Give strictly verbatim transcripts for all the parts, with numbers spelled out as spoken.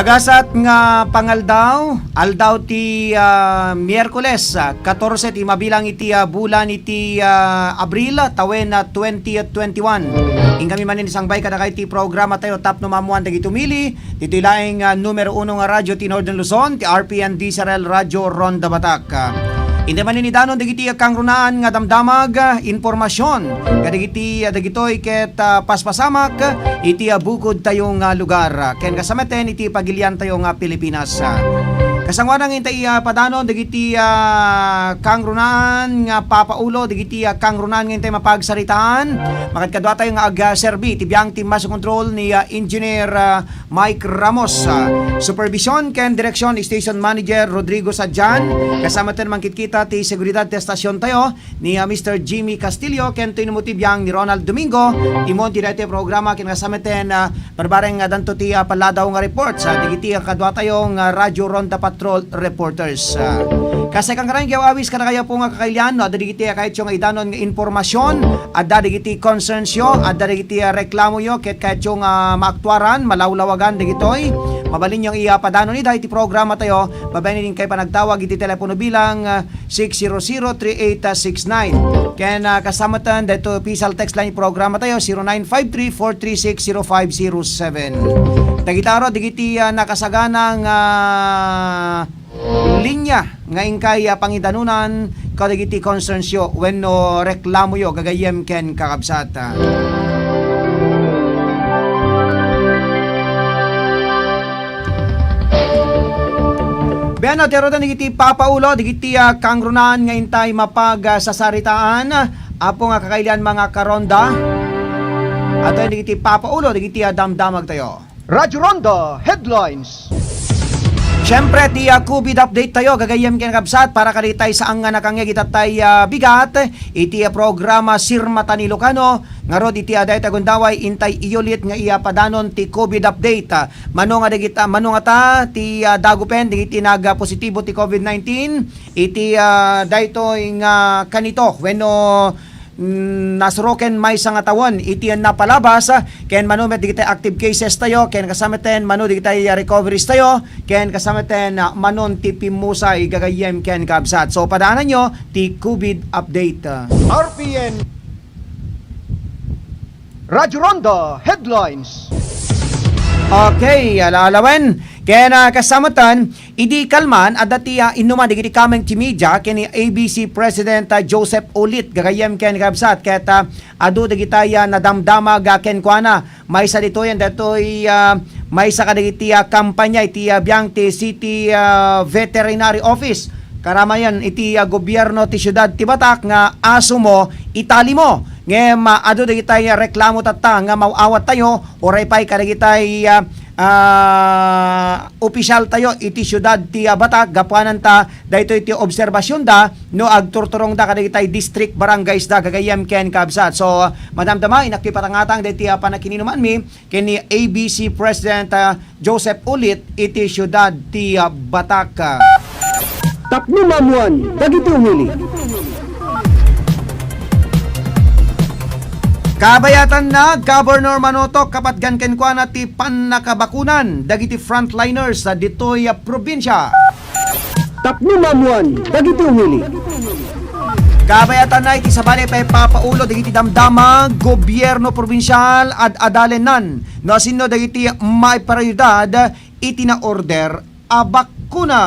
Agasat nga pangaldaw, aldaw ti, ah, Miyerkules, ah, katorse ti mabilang iti, ah, bulan iti, ah, Abril, tawen, ah, twenty twenty-one. Inkami manen isangbay kadakay ti programa tayo, Tapno Maammuan Dagiti Umili, ditoy laeng, ah, numero uno nga radyo ti Northern Luzon, ti R P N D Z R L Radyo Ronda Batak. Ah, inday manen idanon dagiti, ah, kangrunaan nga damdamag, ah, impormasyon, kadagiti, ah, dagitoy ket, ah, paspasamak, ah, iti, ah, bukod tayo nga lugar, ah, ken kasameten iti pagilian tayo nga Pilipinas. Ah, kasangoanan nga intay, ah, padanon dagiti, ah, kangrunaan nga papaulo, dagiti, ah, kangrunaan nga intay mapagsaritaan. Makadkadua tayo nga agserbi iti biang ti master control ni, ah, Engineer, ah, Mike Ramos, ah, supervision ken direksyon, Station Manager Rodrigo Sadian, kasameten mangkitkita ti seguridad ti estasyon tayo ni, ah, Mister Jimmy Castillo ken Toy Numuti biang ni Ronald Domingo. Timon ti daytoy programa ken kasameten, ah, barbareng, ah, danto ti, ah, palladaw nga reports, ah, dagiti, ah, kadua tayo nga Radyo Ronda Patrol reporters. Ah, kas ay kangkarang awis kadakayo po nga kakailian, no, adda dagiti, ah, kayatyo nga idanon nga impormasyon, adda dagiti concerns yo, adda dagiti, ah, reklamo yo, ket kayatyo nga maaktuaran, malawlawagan dagitoy. Mabalinyo nga ipadanon ida iti programa tayo, babaen iti inkay panagtawag iti telepono bilang, ah, six zero zero three eight six nine. Ken, ah, kasamatan daytoy official text line programa tayo, zero nine five three four three six zero five zero seven. Dagita aro, dagiti, ah, nakasaganang, ah, linya nga inkay, ah, pangidanonan kadagiti concerns yo wenno reklamo yo, gagayyem ken kakabsat. Beno, ti arudan dagiti papaulo, dagiti, ah, kangrunaan nga intay mapag, ah, sasaritaan. Apo nga kakailian mga karonda. Ato dagiti papaulo, dagiti, ah, damdamag tayo. Radyo Ronda Headlines. Siyempre, ti, ah, COVID update tayo, gagayyem ken kabsat, para kaditay saan nga nakangngeg itatay, ah, bigat, iti, ah, programa Sirmatan Ilocano, ngarud iti, ah, dayta gundaway, intay iyulit nga ipadanon ti COVID update. Ah, mano nga dagita, mano nga ta, ti, ah, dagupen, dagiti nag, ah, positibo ti COVID nineteen, iti, ah, daytoy nga kanito, wenno, mm, nasuroken maysa nga tawen iti napalabas, ken mano met dagiti active cases tayo, ken kasameten mano dagiti recoveries tayo, ken kasameten, ah, manon ti pimmusay gagayyem ken kabsat. So, padaananyo ti COVID update. R P N Radyo Ronda Headlines. Okay, ala-alawen. Ken, ah, kasamatan, idi kalman, adda ti, ah, innuman dagiti kameng ti media ken ni A B C President, ah, Joseph Ulit, gagayyem ken kabsat, ket, ah, adu dagiti, ah, nadamdamag, ah, kenkuana. Maysa ditoyen daytoy, ah, maysa kadagiti, ah, kampanya iti, ah, biang ti City, ah, Veterinary Office. Karamayan iti, ah, gobierno ti siudad ti Batak nga asumo, italimo. Ngem, ah, adu dagiti, ah, reklamo tatta nga maw-awat tayo, uray pay kadagiti, ah, ah, opisyal tayo iti siudad ti, ah, Batak, gapuanan ta daytoy ti obserbasyonda no agturturongda kadagiti district barangaysda, gagayyem ken kabsat. So, madamdama, inakki patangatang daytoy, ah, panakininumanmi ken ni A B C President, ah, Joseph Ulit iti siudad ti, ah, Batak. Tapno maammuan dagiti umili. Kabayatanna, Governor Manotok, kapatgan kenkuana ti pannakabakunan dagiti frontliners, ah, ditoy, ah, probinsya. Tapno maammuan dagiti umili. Kabayatanna iti sabali pay papaulo dagiti damdamag, gobierno probinsial, ad-adalennan no sinno dagiti maiprioridad iti na-order a bakuna.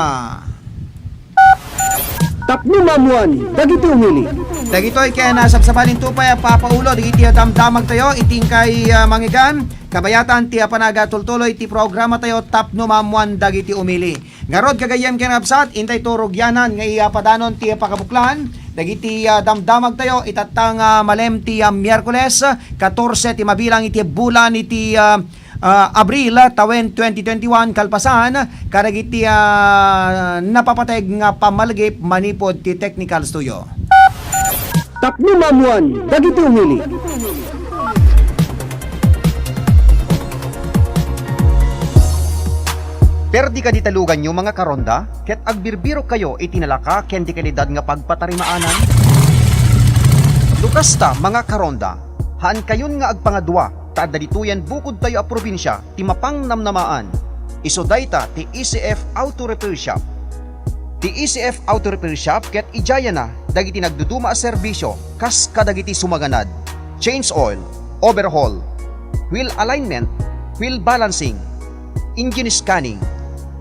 Tapno maammuan dagiti umili. Dagitoy ken, ah, sabsabalinto pay a papaulo dagiti damdamag tayo iti inkay, ah, mangngeggan. Kabayatan ti, ah, panagatultuloy ti programa tayo tapno maammuan dagiti umili. Ngarud, gagayyem ken kabsat, intay to rugianan nga ipadanon ti pakabuklan dagiti, ah, damdamag tayo itatta nga malem ti, ah, Miyerkules, katorse ti mabilang iti bulan iti, ah, ah, Abril, tawen twenty twenty-one, kalpasan kadagiti, ah, napapateg nga pammalagip manipud ti technical studio. Tapno maammuan dagiti umili. Perdi kadi taluganyo, mga karonda, ket agbirbirok kayo iti nalaka ken ti kalidad nga pagpatarimaanan? No kasta, mga karonda, haankayon nga agpangadua, ta adda ditoyen bukod tayo a probinsia ti mapangnamnamaan. Isu dayta ti E C F Auto Repair Shop. Ti E C F Auto Repair Shop ket idiayna dagiti nagduduma a serbisio kas kadagiti sumaganad, change oil, overhaul, wheel alignment, wheel balancing, engine scanning,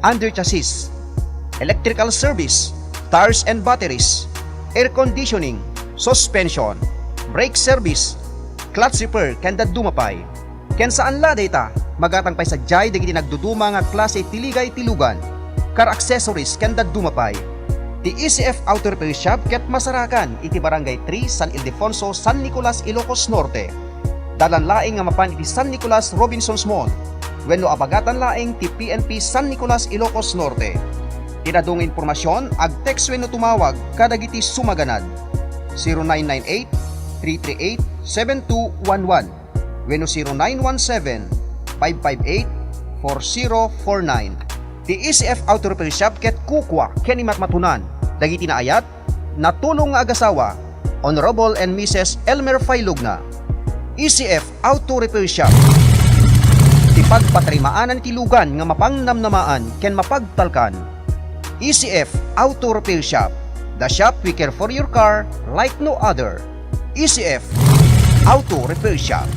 under chassis, electrical service, tires and batteries, air conditioning, suspension, brake service, clutch repair, ken dadduma pay. Ken saan la dayta, magatang pay sadiay dagiti nagduduma nga klase ti ligay ti lugan, car accessories, ken dadduma pay. Ti E C F Auto Repair Shop ket masarakan iti Barangay three, San Ildefonso, San Nicolas, Ilocos Norte. Dalan laeng nga mapan iti San Nicolas Robinsons Mall wenno abagatan laeng ti P N P San Nicolas, Ilocos Norte. Ti adu nga impormasion, ag-text wenno tumawag kadagiti sumaganad, zero nine nine eight, three three eight, seven two one one wenno zero nine one seven, five five eight, four zero four nine. Ti E C F Auto Repair Shop ket kukua ken imatmatunan dagiti naayat, natulong nga agasawa, Honorable and Missus Elmer Failugna. E C F Auto Repair Shop. Ti pagpatarimaanan ti lugan nga mapangnamnamaan ken mapagtalkan. E C F Auto Repair Shop. The shop we care for your car like no other. E C F Auto Repair Shop.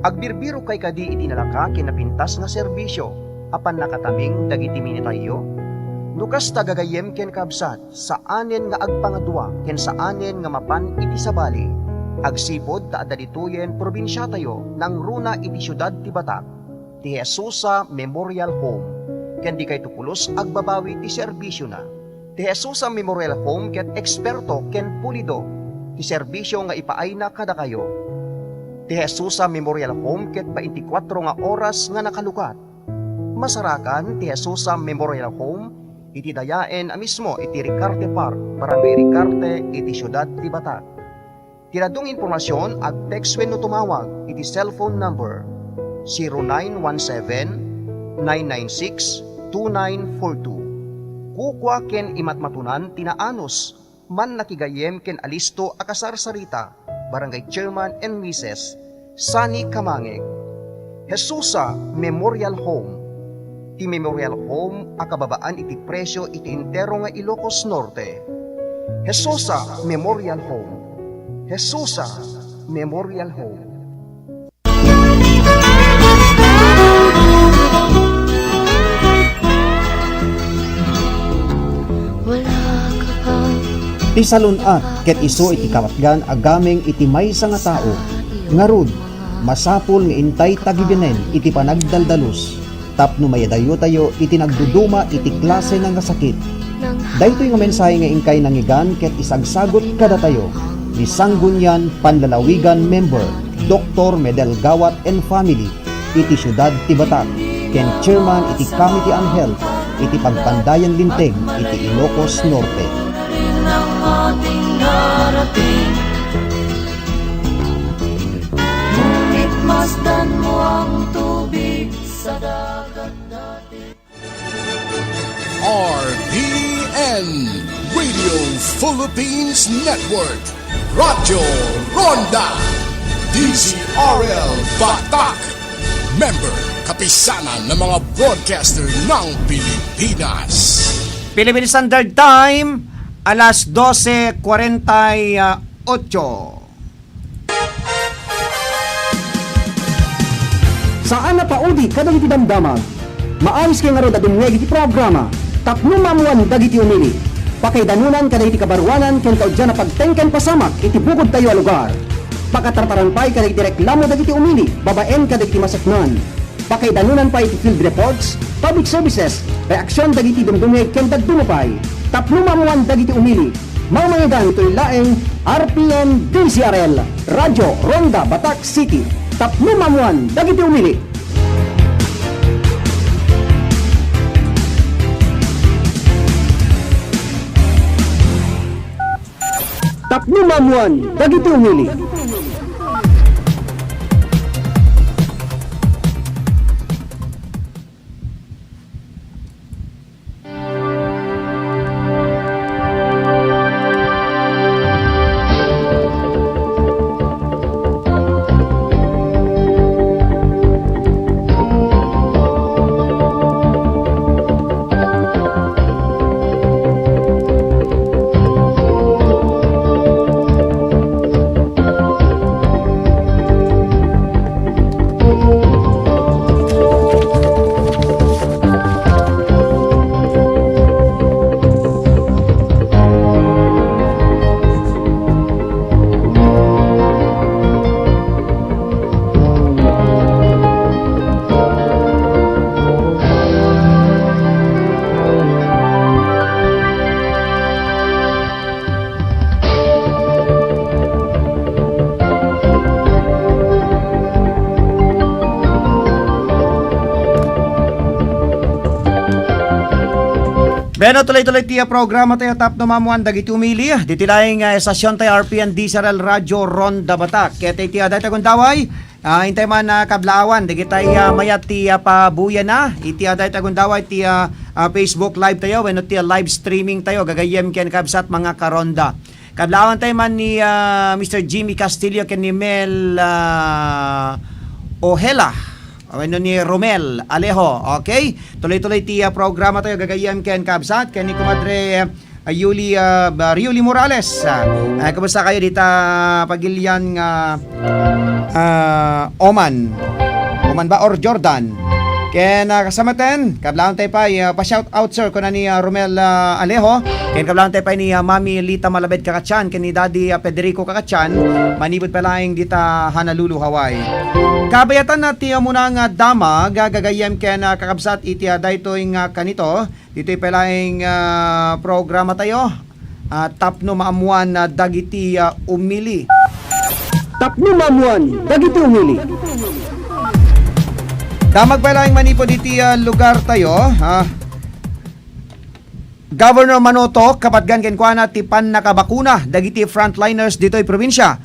Agbirbirokay kadi iti nalaka ken napintas nga serbisio a pannakataming dagiti minitayyo? No kasta, gagayyem ken kabsat, saanen nga agpangadua ken saanen nga mapan iti sabali. Agsipud ta adda ditoyen probinsiatayo, nangruna iti siudad ti Batac, ti Jesusa Memorial Home, ken dikayto pulos agbabawi ti serbisiona. Ti Jesusa Memorial Home ket eksperto ken pulido ti serbisio nga ipaayna kadakayo. Ti Jesusa Memorial Home ket baintikwatro nga oras nga nakalukat. Masarakan ti Jesusa Memorial Home iti dayaen a mismo iti Ricarte Park, Barangay Ricarte, iti siudad ti Batac. Ti adu nga impormasion, ag-text wenno tumawag iti cellphone number zero nine one seven, nine nine six, two nine four two. Kukua ken imatmatunan ti naanus, mannakigayyem ken alisto a kasarsarita, Barangay Chairman and Missus Sunny Kamangeg. Jesusa Memorial Home. Ti Memorial Home a kababaan iti presio iti entero nga Ilocos Norte. Jesusa Memorial Home. Jesusa Memorial Home. Ti salun-at ket isu iti kapatgan a gameng iti maysa nga tao. Ngarud, masapul nga intay tagibianen iti panagdaldalus tapno mayadayotayo iti nagduduma iti klase nga sakit. Daytoy nga mensahe nga inkay nangngegan ket isagsagut kadatayo ni Sanggunian Panlalawigan member, Doktor Medel Gawat and family, iti siudad ti Batac, ken Chairman iti Committee on Health iti Pagpandayan Linteg iti Ilocos Norte. Ngunit masdan mo ang tubig sa dagat dati. R P N, Radio Philippines Network, Radyo Ronda, D Z R L Batac, member, Kapisanan ng mga Broadcaster ng Pilipinas. Philippine Standard Time, alas dose kwarenta y ocho. Saan a paudi kadagiti damdamag. Maawis kay ngarud a dumngeg iti programa Tapno Maammoan Dagiti Umili. Pakaidanonan kadagiti kabaruanan ken kaudian a pagteng ken pasamak iti bukodtayo a lugar. Pakatartaran pay kadagiti reklamo dagiti umili babaen kadagiti maseknan. Pakaidanonan pay iti field reports, public services, reaksion dagiti dumdumngeg ken dadduma pay. Tapno maammoan dagiti umili. Mangmangegan itoy laeng R P N D Z R L, Radyo Ronda Batac City. Tapno maammoan dagiti umili. Tapno maammoan dagiti umili. Bueno, tuloy-tuloy ti, ah, programa tayo, Tapno Maammuan Dagiti Umili. Ditoy laeng, ah, estasyon tayo, R P N D Z R L Radio Ronda Batak. Ket iti, ah, dayta gundaway, ah, intay man, ah, kablaawan, dagitay, ah, mayat ti, ah, pabuyana. Iti, ah, dayta gundaway ti, ah, ah, Facebook Live tayo, wenno ti, ah, live streaming tayo, gagayyem ken kabsat, mga karonda. Kablaawan tayo man ni, ah, Mister Jimmy Castillo ken ni Mel, ah, Ojela. Wenno ni Romel Alejo. Okay? Tuloy-tuloy ti, ah, programa tayo, gagayyem ken kabsat, ken ni Kumadre, ah, Yuli, ah, ba-, Riuli Morales. Ah, ah, kumusta kayo dita pagilian nga, ah, Oman? Oman ba or Jordan? Ken, ah, kasamaten, kablaawan tayo pay, ah, pa-shout out, sir, kuna ni, ah, Romel, ah, Alejo. Ken kablaawan tayo pay ni, ah, Mami Lita Malabed Kakatsan, ken ni Daddy, ah, Federico Kakatsan, manipud pay laeng dita Honolulu, Hawaii. Kabayatan na ti, ah, muna nga damag, ah, gagayyem ken, ah, kakabsat iti, ah, daytoy nga kanito, ditoy pay laeng, ah, programa tayo, ah, Tapno Maammuan, ah, Dagiti, ah, Umili. Tapno Maammuan Dagiti Umili. Damag pay laeng manipud iti, ah, lugar tayo, ah, Governor Manotok, kapatgan kenkuana ti pannakabakuna dagiti frontliners ditoy probinsia.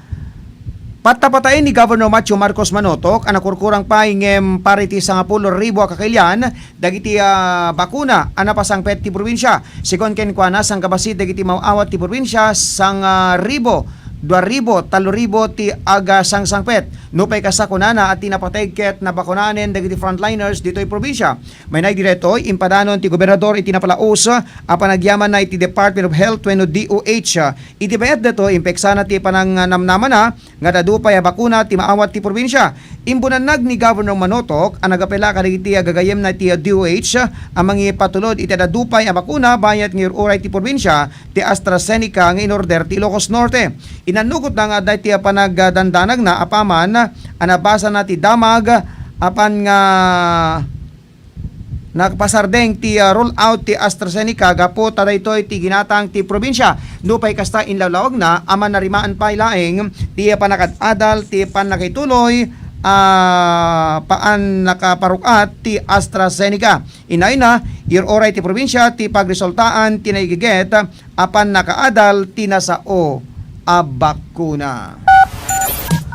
Pattapatayen ni Governor Macho Marcos Manotok a nakurkurang pay ngem para iti sangapulo ribu a kakailian dagiti, ah, bakuna a napasangpet ti probinsia. Segun kenkuana, sangkabassit dagiti maawat ti probinsia, sangaribu, dua ribu, tallo ribu ti agasangsangpet. Nupay kasta, kunana, a ti napateg ket nabakunaanen dagiti frontliners ditoy probinsia. Mainaig ditoy, impadanon ti gobernador iti napalaus a panagyamanna iti Department of Health wenno D O H. Iti bayat daytoy, impeksana ti panangnamnamana nga adda dua pay a bakuna ti maawat ti probinsia. Imbunannag ni Governor Manotok a nagapela kadagiti gagayyemna iti D O H a mangipatulod iti adda dua pay a bakuna bayat nga ir-uray ti probinsia ti AstraZeneca nga inorder ti Ilocos Norte. Inannukotna nga adda iti panagdandanagna apaman a nabasana ti damag apan nga napasardeng ti, ah, rollout ti AstraZeneca gapu ta daytoy ti ginatang ti probinsia. Nupay kasta, inlawlawagna a mannarimaan pay laeng ti pannakad-adal ti pannakaituloy a pannakaparuk-at ti AstraZeneca. Inayna, ir-uray ti probinsia ti pagresultaan ti naigiget a pannakaadal ti nasao a bakuna.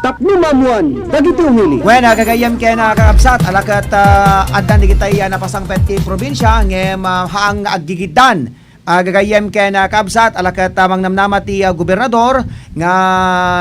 Tapno maammuan dagiti umili. Wen, ah, gagayyem ken, ah, kakabsat, ala ket, ah, addan dagitay, ah, napasangpet ti probinsia, ngem, ah, haang nga aggigiddan. Ah, gagayyem ken, ah, kabsat, ala ket, ah, mangnamnama ti, ah, gobernador nga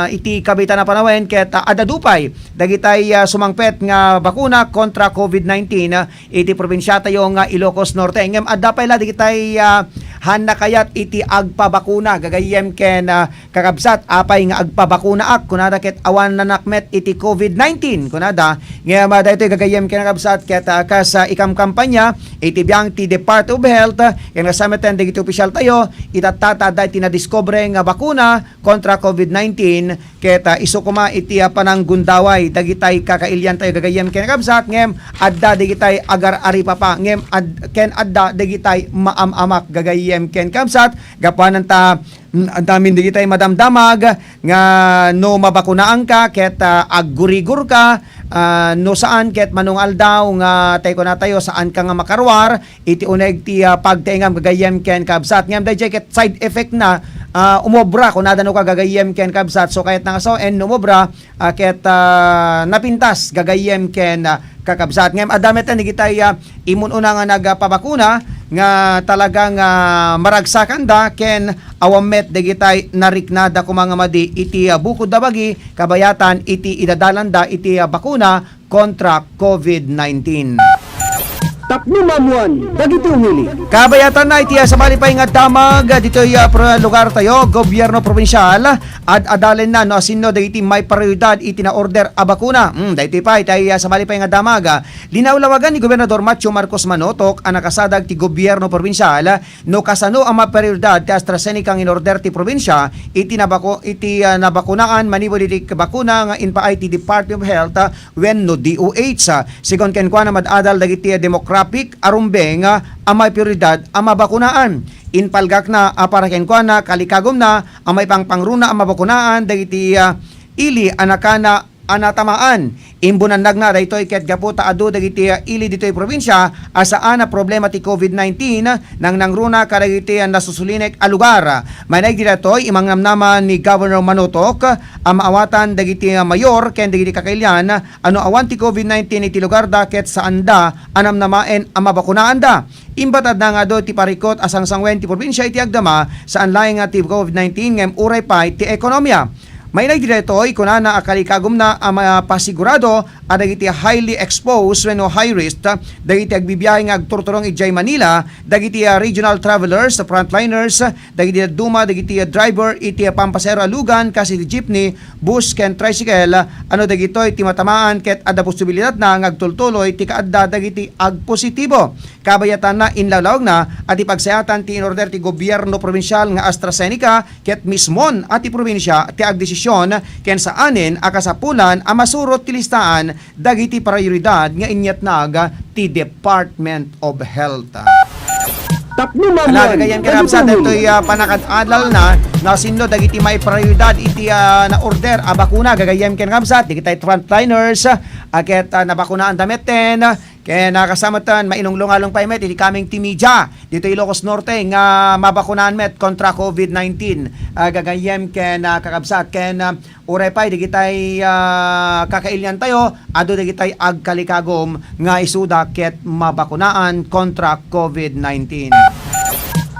iti kabitan a panawen ket, ah, adda dupay dagitay, ah, sumangpet nga bakuna kontra covid nineteen, ah, iti probinsiatayo nga Ilocos Norte. Ngem adda pay la dagitay, ah, haanna kayat iti agpabakuna, gagayyem ken, ah, kakabsat, apay nga agpabakunaak, kunada, ket awan nanakmet iti covid nineteen, kunada. Ngem, ah, daytoy gagayyem ken kakabsat ket, ah, kas, ah, ikamkampanya iti biang ti Department of Health, ah, ken kasamaten dagiti opisyaltayo, itatta ta adda iti nadiskubre nga bakuna kontra covid nineteen, ket, ah, isu koma iti, ah, pananggundaway dagitay kakailiantayo gagayyem ken kakabsat, ngem adda dagitay agar-aripapa, ngem ad-, ken adda dagitay maam-amak gagayyem ken kakabsat, gapuanan ta, mm, adda amin dagitay madamdamag nga no mabakunaanka ket, ah, aggurigurka, ah, no saan ket manungaldaw nga tay kunatayo, saanka nga makaruar iti uneg ti, ah, pagtaengam gagayyem ken kabsat. Ngem daydiay ket side effect na, ah, umobra kunada no ka gagayyem ken kabsat. So kayatna nga sawen no umobra, ah, ket, ah, napintas gagayyem ken, ah, kakabsat. Ngem adda met dagitay, ah, immun-una nga nagpabakuna nga talaga nga maragsakanda ken awan met dagitay nariknada koma nga madi iti, ah, bukod a bagi kabayatan iti idadalanda iti, ah, bakuna kontra covid nineteen. Tapno maammuan dagiti umili. Kabayatan na iti, ah, sabali pay nga damag, ah, ditoy, ah, pro-, lugar tayo, gobyerno probinsyal, ad-adalen na no asino dagiti may prioridad iti na-order a bakuna. Hmm, daytoy pay, tay, ah, sabali pay nga damag, ah, linawlawagan ni Gobernador Macho Marcos Manotok a nakasadag ti gobyerno probinsyal no kasano a maprioridad ti AstraZeneca nga inorder ti probinsia iti nabako-, iti, ah, nabakunaan manipud iti bakuna nga impaay ti Department of Health, ah, wenno D O H. Segun kenkuana, mad-adal dagiti demographic a rumbeng a maiprioridad a mabakunaan. Impalgakna a para kenkuana, kalikagumna a maipangpangruna a mabakunaan dagiti, ah, ili a nakana a natamaan Imbunannagna daytoy ket gapu ta adu dagiti ili ditoy probinsia a saan a problema ti covid nineteen, nangnangruna kadagiti nasusulinek a lugar. Mainaig daytoy, imangnamnama ni Governor Manotok a maawatan dagiti mayor ken dagiti kakailian a no awan ti covid nineteen iti lugarda ket saanda a namnamaen a mabakunaanda. Imbatadna nga adu ti parikut a sangsanguen ti probinsia iti agdama, saan laeng nga ti covid nineteen ngem uray pay ti ekonomia. Mainaig daytoy, kunana a kalikagumna a mapasigurado a dagiti highly exposed wenno high risk dagiti agbibiahe nga agturturong idiay Manila, dagiti, ah, regional travelers, frontliners, dagiti dadduma, dagiti, ah, driver iti, ah, pampasahero a lugan kas iti jeepney, bus ken tricycle, a no dagitoy ti matamaan ket adda posibilidatna nga agtultuloy ti kaadda dagiti agpositibo. Kabayatanna, inlawlawagna a ti pagsayaatan ti in-order ti gobierno probinsial nga AstraZeneca ket mismon a ti probinsia ti agdesision ken saanen a kasapulan a masurot ti listaan dagiti prayoridad nga inyatnag ti Department of Health. Tapno mamuan, gagayyem ken kabsat, dagitoy, ah, panakad-adal na, no, sinno dagiti maiprayoridad iti, ah, na-order a bakuna, gagayyem ken kabsat, dagiti frontliners, ah, ket, ah, nabakunaanda metten, ken, ah, kasametan, mainunglungalung pay met iti kameng ti media, ditoy Ilocos Norte, nga mabakunaan met kontra covid nineteen, ah, gagayyem ken, ah, kakabsat, ken, ah, uray pay dagitay, ah, kakailiantayo, adu dagitay agkalikagum nga isuda ket mabakunaan kontra covid nineteen.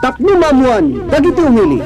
Tapno mamuan dagiti umili.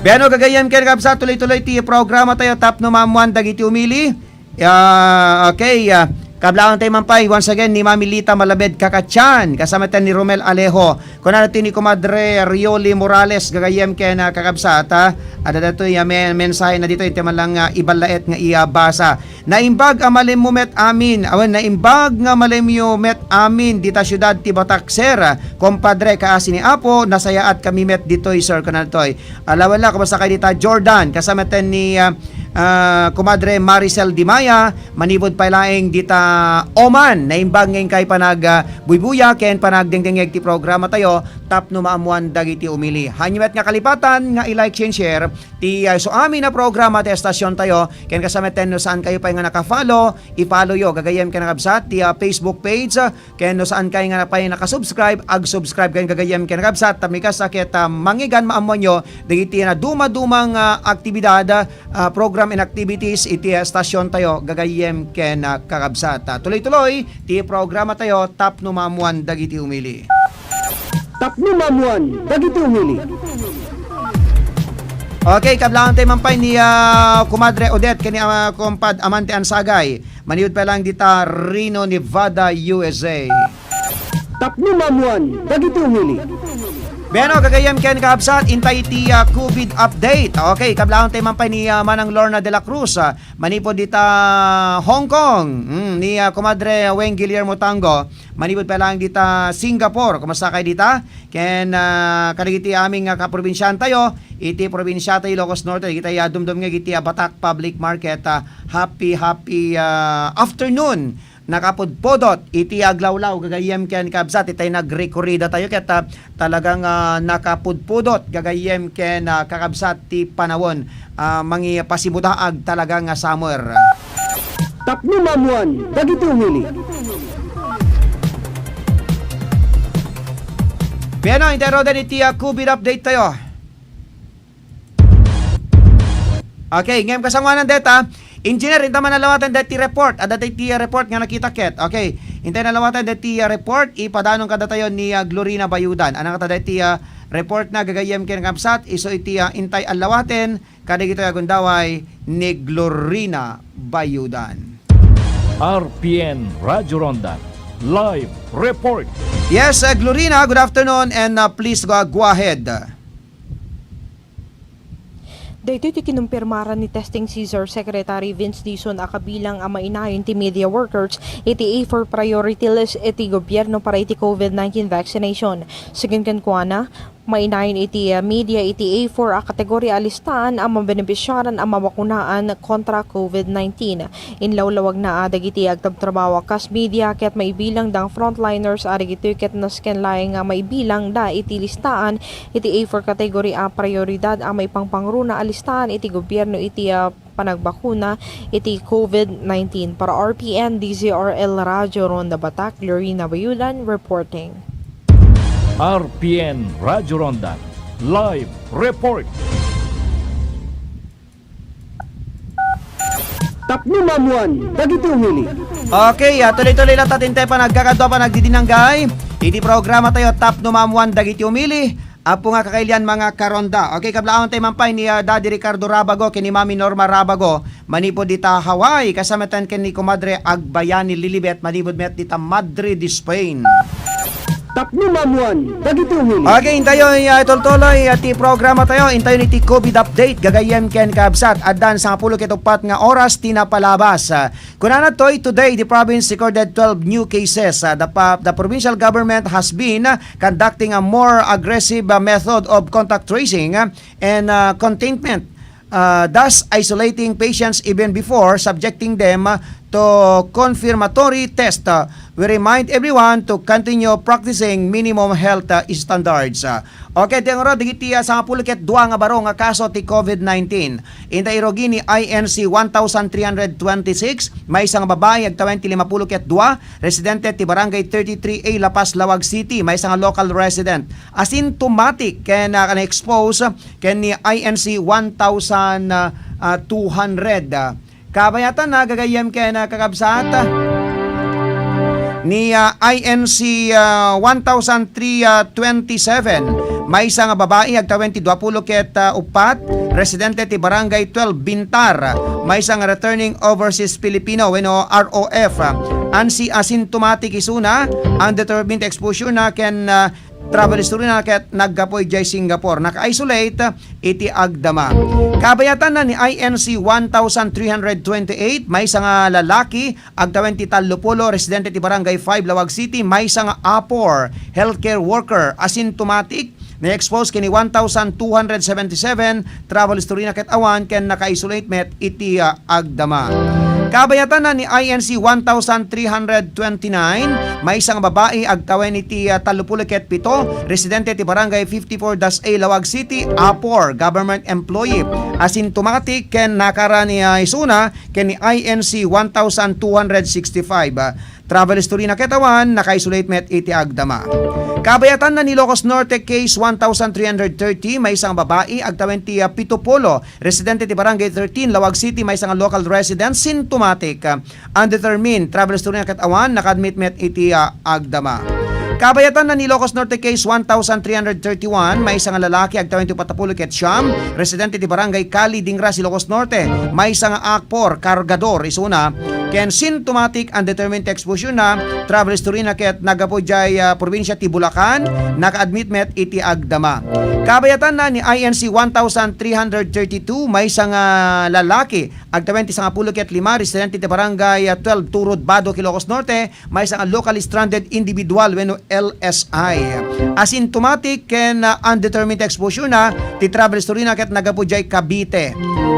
Beno, gagayyem ken kabsat, tuloy-tuloy ti programa tayo, Tapno Mamuan dagiti Umili. Ah, okay, ah, kablawan tayo man pay, once again, ni Mami Lita Malabed Kakatian, kasama tayo ni Romel Alejo. Kunana ti ni Comadre Rioli Morales, gagayyem ken, ah, kakabsat, ah, adda datoy, ah, men-, mensahe na ditoy, iti man lang, ah, iballaet nga iyabasa. Naimbag a malimmo met amin, awan, naimbag nga malimyo met amin dita siudad ti Batak, sir. Kompadre, kaasi ni Apo, nasayaat kami met ditoy, sir, kunana ditoy. Alawen la, kumusta kay dita Jordan? Kasama ten ni, ah, ah, Comadre Maricel Dimaya, manipud pay laeng dita Oman. Naimbag nga inkay panag, ah, buybuya ken panagdengdengngeg ti programa tayo, tapno maammuan dagiti umili. Haanyo met nga kalipatan nga i-like ken share ti, ah, isu amin a programa ti estasyon tayo. Ken kasama ten no saan kayo pay nga naka-follow, i-follow yo. Gagayyem ken kabsat ti, ah, Facebook page, ah, ken no saan kayo nga pay naka-subscribe, ag-subscribe ken gagayyem ken kabsat. Tapno kasta ket, ah, mangngeg a maammuanyo dagiti na dumaduma nga aktibidad, ah, program and activities iti, ah, estasyon tayo, gagayyem ken, ah, kakabsat. Ah, tuloy-tuloy ti programa tayo, tapno maammuan dagiti umili. Tapno maammuan dagiti umili. Okay, kablawan tayo man pay ni, ah, Kumadre Odette ken ni, ah, Kumpad Amante Ansagay. Manipud pay laeng dita Reno, Nevada, U S A. Tapno maammuan dagiti umili. Beno, gagayyem ken kabsat, intay ti, ah, covid update. Okay, kablawan tayo man pay ni, ah, Manang Lorna de la Cruz, ah, manipud dita Hong Kong. Mm, ni, ah, Kumadre Weng Guillermo Tango, manipud pay laeng dita Singapore. Kumusta kay dita? Ken, ah, kadagiti amin nga kaprobinsiaan tayo, iti probinsia tayo, Ilocos Norte, dagiti, ah, dumdumngeg iti, ah, Batak Public Market, ah, happy, happy, ah, afternoon. Nakapudpudot iti aglawlaw, gagayyem ken kabsat, itay nagrekorrida tayo ket, ah, talagang, ah, nakapudpudot, gagayyem ken, ah, kakabsat ti panawon, ah, mangipasimudaag talaga nga summer. Tapno maammuan dagiti umili. Beno, intay ruden iti, ah, covid update tayo. Okay, ngem kasangoanan deta, Engineer, inta man a lawaten deti report. Adda deti, ah, report nga nakita ket. Okay, intay na lawaten deti, ah, report. Ipadanong kadatayo ni, ah, Glorina Bayudan. Anang kata deti, ah, report na gagayyem ken kabsat. Isu iti, ah, intay a lawaten kadagitoy a gundaway ni Glorina Bayudan. R P N Radyo Ronda, live report. Yes, uh, Glorina, good afternoon and, uh, please go, go ahead. Daytoy ti kinumpirmaran ni Testing Caesar Secretary Vince Dizon a kabilang a mainayon ti media workers iti A four priority list iti gobierno para iti covid nineteen vaccination. Sigun kenkuana, Mainayon iti, ah, media iti A four a kategoria a listaan a mabenepisiaran a mabakunaan kontra COVID nineteen. Inlawlawagna a dagiti agtabtrabaho a kas media ket maibilang da nga frontliners a dagitoy ket nasken laeng nga maibilang da iti listaan iti A four category a prioridad a maipangpangruna a listaan iti gobierno iti, ah, panagbakuna iti COVID nineteen. Para R P N D Z R L Radyo Ronda Batak, Lorena Bayulan reporting. R P N Radyo Ronda Live Report. Tapno maammuan dagiti umili. Okay, ah, tuloy-tuloy latta ti intay panagkakadua, panagdidinanggay iti programa tayo, Tapno Maammuan dagiti umili. Apo nga kakailian, mga karonda. Okay, kablaawentayo man pay ni, ah, Daddy Ricardo Rabago ken ni Mami Norma Rabago manipud dita Hawaii, kasama ten ken ni Kumadre Agbayani Lilibet manipud met dita Madrid, Spain. Tapno maammuan dagiti umili. Okay, intayo, ah, tultuloy, ah, ti programa tayo. Intayo iti COVID update. Gagayyem ken kabsat, addan sangapulo ket uppat nga oras ti napalabas. Ah, kunana toy, today the province recorded twelve new cases. Ah, the, pa- the provincial government has been, ah, conducting a more aggressive, ah, method of contact tracing, ah, and, ah, containment, ah, thus isolating patients even before subjecting them, ah, to confirmatory test. Ah, we remind everyone to continue practicing minimum health, ah, standards. Ah, okay, ti angro, dagiti, ah, sangapulo ket dua nga baro nga kaso ti COVID nineteen. Inta irugi ni I N C one thousand three hundred twenty-six, maysa nga babai agtawen ti limapulo ket dua, residente ti Barangay thirty-three A, La Paz, Laoag City, maysa nga local resident. Asymptomatic ken, ah, na-expose ken ni I N C one thousand two hundred. Ah, kabayatan na gagayyem ken, ah, kakabsat, ah, ni, ah, I N C, ah, one thousand three, ah, twenty-seven, maysa nga babai agtawen ti duapulo ket, ah, uppat, residente ti Barangay twelve Bintar, maysa nga returning overseas Filipino wenno R O F, ah, ansi asymptomatic isuna, undetermined exposure na ken, ah, travel history na ket naggapu idiay Singapore. Naka-isolate iti agdama. Kabayatan na ni I N C one thousand three hundred twenty-eight, maysa nga lalaki, agtawen ti tallo pulo, residente ti Barangay five, Laoag City, maysa nga apor, healthcare worker, asymptomatic, na-expose ken ni one thousand two hundred seventy-seven, travel history na ket awan, ken naka-isolate met iti, ah, agdama. Kabayatan na ni I N C one thousand three hundred twenty-nine, maysa nga babai agtawen iti, ah, tallo pulo ket pito, residente ti Barangay fifty-four dash A, Laoag City, apor, government employee, asymptomatic ken nakara ni, ah, isuna ken ni I N C one thousand two hundred sixty-five. Ah, travel history na ket awan, naka-isolate met iti agdama. Kabayatan na ni Ilocos Norte case one thousand three hundred thirty, maysa nga babai agtawen ti, ah, pito pulo, residente ti Barangay thirteen, Laoag City, maysa nga local resident, symptomatic, ah, undetermined, travel history na ket awan, naka-admit met iti, ah, agdama. Kabayatan na ni Ilocos Norte case one thousand three hundred thirty-one, maysa nga lalaki agtawen ti uppat a pulo ket siam, residente ti Barangay Cali, Dingras, Ilocos Norte, maysa nga apor, kargador, isuna, ken symptomatic undetermined exposure na, travel history na ket naggapu idiay, ah, probinsia ti Bulacan, naka-admit met iti agdama. Kabayatan na ni I N C one thousand three hundred thirty-two, maysa nga lalaki, agtawen ti sangapulo ket lima, residente ti Barangay, ah, twelve Turod, Badoc, Ilocos Norte, maysa nga locally stranded individual wenno L S I. Asymptomatic ken, ah, undetermined exposure na, ti travel history na ket naggapu idiay Cavite.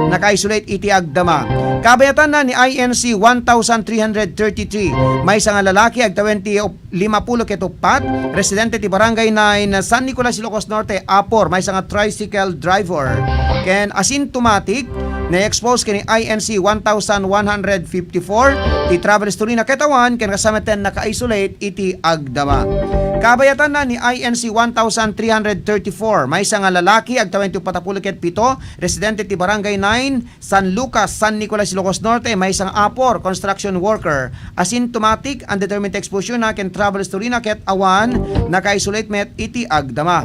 Naka-isolate iti agdama. Kabayatan na ni I N C one thousand three hundred thirty-three, maysa nga lalaki agtawen ti op- lima pulo ket uppat, residente ti Barangay nine, San Nicolas, Ilocos Norte, apor, maysa nga tricycle driver, ken asymptomatic, na-expose ken ni I N C one thousand one hundred fifty-four, ti travel history na ket awan, ken kasama ten naka-isolate iti agdama. Kabayatan na ni I N C one thousand three hundred thirty-four, maysa nga lalaki, agtawen ti uppat a pulo ket pito, residente ti Barangay nine, San Lucas, San Nicolas, Ilocos Norte, maysa nga apor, construction worker, asymptomatic, undetermined exposure na ken travel history na ket awan, naka-isolate met iti agdama.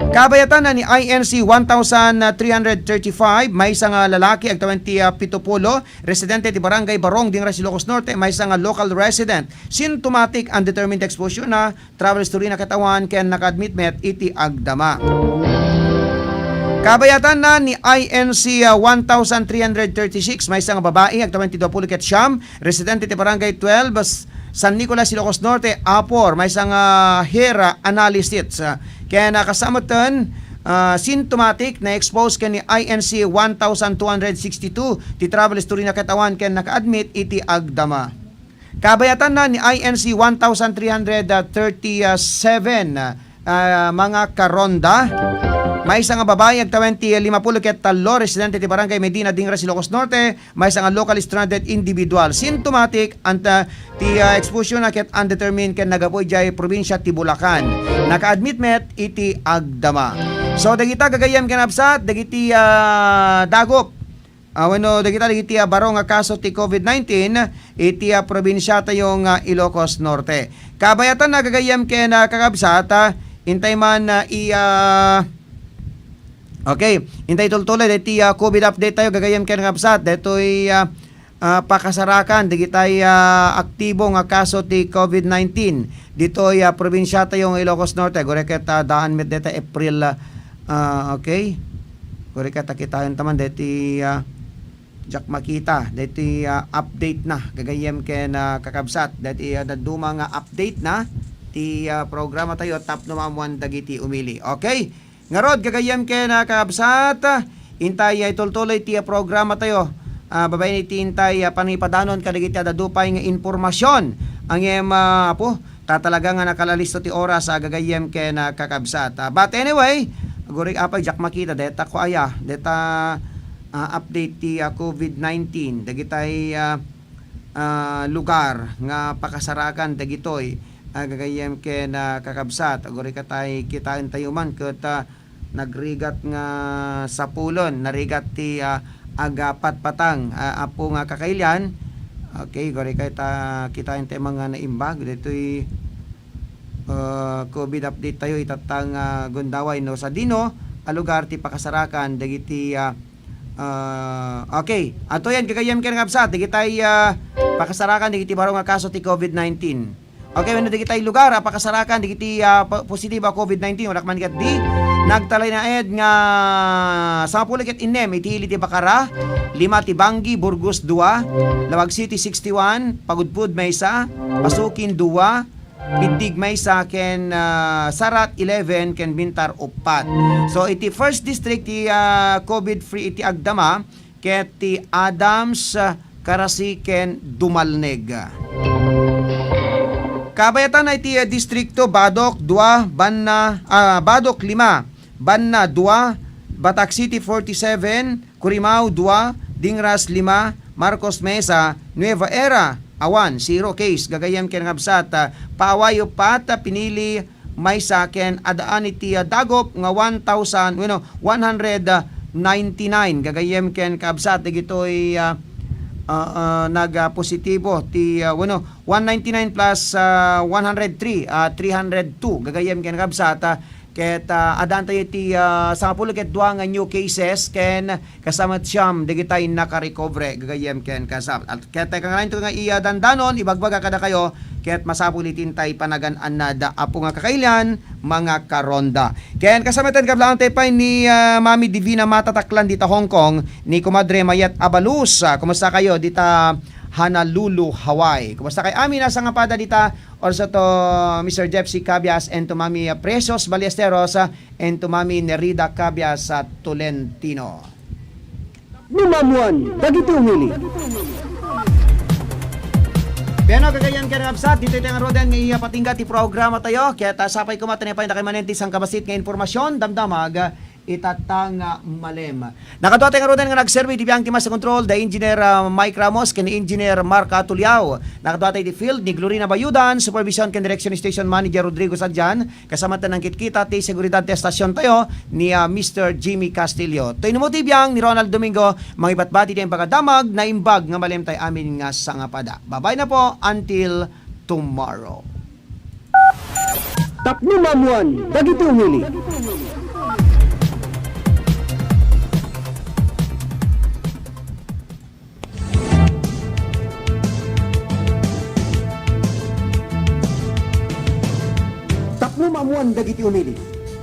Kabayatan na ni I N C one thousand three hundred thirty-five, maysa nga lalaki, agtawen ti, ah, pito pulo, residente ti Barangay Barong, Dingras, Ilocos Norte, maysa nga local resident, symptomatic, undetermined exposure na, travel history na ket awan ken naka-admit met iti agdama. Kabayatan na ni I N C, ah, one thousand three hundred thirty-six, maysa nga babai, agtawen ti dua pulo ket siam, residente ti Barangay twelve, s-, San Nicolas, Ilocos Norte, apor, maysa nga hair, ah, analysis, ah, Ken, ah, kasamatan, ah, symptomatic, na-expose ken ni I N C one thousand two hundred sixty-two ti travel history na ket awan ken naka-admit iti agdama. Kabayatanna ni I N C one thousand three hundred thirty-seven, ah, mga karonda. Maysa nga babae agtawen ti limapulo ket tallo, residente ti Barangay Medina, Dingras, Ilocos Norte, maysa nga locally stranded individual. Symptomatic, anta ti, ah, exposure na ket undetermined ken naggapu idiay probinsya ti Bulacan. Naka-admit met iti agdama. So, dagita gagayyem ken absat, dagiti, ah, dagop, ah, wenno dagita dagiti, ah, baro nga kaso ti COVID nineteen iti, ah, probinsiatayo nga Ilocos Norte. Kabayatan na gagayyem ken, ah, kakabsat, ah, intay man, ah, i, ah, Okay, intay tultuloy daytoy, ah, COVID update tayo, gagayyem ken kakabsat. Daytoy, ah, ah, pakasarakan dagitay, ah, aktibo nga kaso ti COVID nineteen ditoy, ah, probinsiatayo nga Ilocos Norte. Aguray ket, ah, daan met dayta April, ah, ah, okay. Aguray ket, ah, kitaentayo man daytoy, ah, diak makita daytoy, ah, update na gagayyem ken, ah, kakabsat. Daytoy, ah, dadduma nga update na ti, ah, programa tayo tapno maammuan dagiti umili. Okay? Ngarud, gagayyem ken, ah, kakabsat, intay, ah, itultuloy ti, ah, programa tayo. Ah, babaen iti intay, ah, pangipadanon kadagiti adda dupay nga impormasion. Ngem, ah, apo, ta talaga nga nakalalisto ti oras, ah, gagayyem ken, ah, kakabsat. Ah, but anyway, aguray apay, diak makita, deta ko aya, deta, ah, update ti, ah, COVID nineteen. Dagitay, ah, ah, lugar nga pakasarakan dagitoy, ah, gagayyem ken, ah, kakabsat. Aguray katay kitaentayo man ket, ah, nagrigat nga sapulen, narigat ti, ah, agpatpatang, ah, apo nga kakailian. Okay, aguray ket, ah, kitaentayo man nga naimbag ditoy, ah, COVID update tayo itatta nga gundaway no sadino a lugar ti pakasarakan dagiti, ah, Ah, okay. Adtoy gagayyem ken kakabsat, dagitay, ah, pakasarakan dagiti baro nga kaso ti COVID nineteen. Okay, wenno dagitay lugar a pakasarakan dagiti, ah, po-, positibo a COVID nineteen, wala man ket di. Nagtalinaed nga sangapulo ket innem iti ili ti Bacara, lima ti Banggi, Burgos, dua, Laoag City, sixty-one, Pagudpud, maysa, Pasukin, dua, Pidig, maysa, ken, ah, Sarat, eleven, ken Bintar, uppat. So, iti first district ti, ah, COVID free iti agdama, ket ti Adams, ah, Carasi, ken Dumalneg. Kabayatan na iti, ah, distrikto, Badoc, dua, Banna, ah, Badoc, lima, Banna, dua, Batac City, forty-seven, Curimao, dua, Dingras, lima, Marcos Mesa, Nueva Era, awan, zero case, gagayyem ken kakabsat, ah, Paaway, uppat, ah, Pinili, maysa, ken addaan iti, ah, dagop nga one thousand, wenno, one hundred ninety-nine, gagayyem ken kakabsat, dagitoy, ah, ah, ah, nag, ah, positibo ti, ah, wenno, one ninety-nine plus, ah, one hundred three, ah, three hundred two, gagayyem ken kakabsat, ah, Ket, ah, addaantayo iti, ah, sangapulo ket dua nga new cases ken kasamet siam dagitay nakarecover gagayyem ken kakabsat. Ket, ah, kangalainto nga iya dandanon, ibagbaga kadakayo, ket masapul iti intay panagan-annad, apo nga kakailian, mga karonda. Ken kasamet ken kablaantayo pay ni, ah, Mami Divina Matataklan dita Hong Kong, ni Kumadre Mayet Abalus. Ah, kumusta kayo dita Honolulu, Hawaii? Kumusta kay amin a sangapada dita Also to Mister Jeffsy Cabias and to Mami, uh, Precious Ballesteros, uh, and to Mami Nerida Cabias, uh, Tolentino. Numamuan, dagiti umili. Piano gagayan ken kakabsat, ditoy tayo nga ruden nga iya patingga ti programa tayo. Kaya ta sapay kumaten pay dakay manen ti sangkabassit nga impormasyon, damdamag, itatta nga malem. Nakaduatay nga ruden nga nagserbi iti biang ti master control, da Engineer, ah, Mike Ramos ken Engineer Mark Atuliao. Nakaduatay iti field ni Glorina Bayudan, supervision ken direction ni Station Manager Rodrigo Sadian, kasama tayo nangkitkita ti seguridad ti estasion tayo ni, ah, Mister Jimmy Castillo. Toy numo ti biang ni Ronald Domingo, mangibatbati ti imbag a damag, naimbag nga malem tay amin nga sangapada. Bye-bye na po, until tomorrow. Tapno maammuan dagiti umili. Tapno maammuan dagiti umili.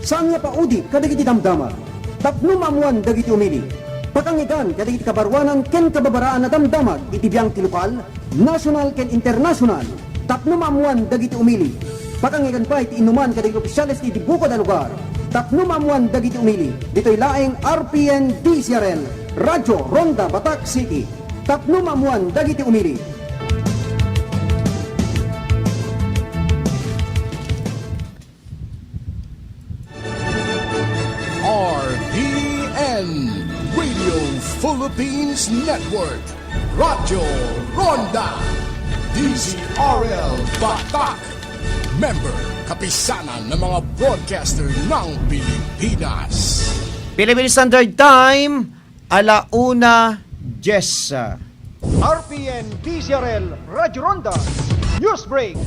Saan nga paudi kadagiti damdama. Tapno maammuan dagiti umili. Pakangitan kadagiti kabaruanan ken kababaraan a damdamag iti biang ti lokal, nasional ken internasional. Tapno maammuan dagiti umili. Pakangngegna pay ti inuman kadagiti opisyales ti bukod a lugar tapno maammuan dagiti umili. Ditoy laeng R P N D Z R L, Radyo Ronda, Batac City. Tapno maammuan dagiti umili. R P N, Radio Philippines Network, Radyo Ronda, D Z R L Batac, member, Kapisanan ng mga Broadcaster ng Pilipinas. Philippine Standard Time, ala una dies. R P N D Z R L Radyo Ronda News Break.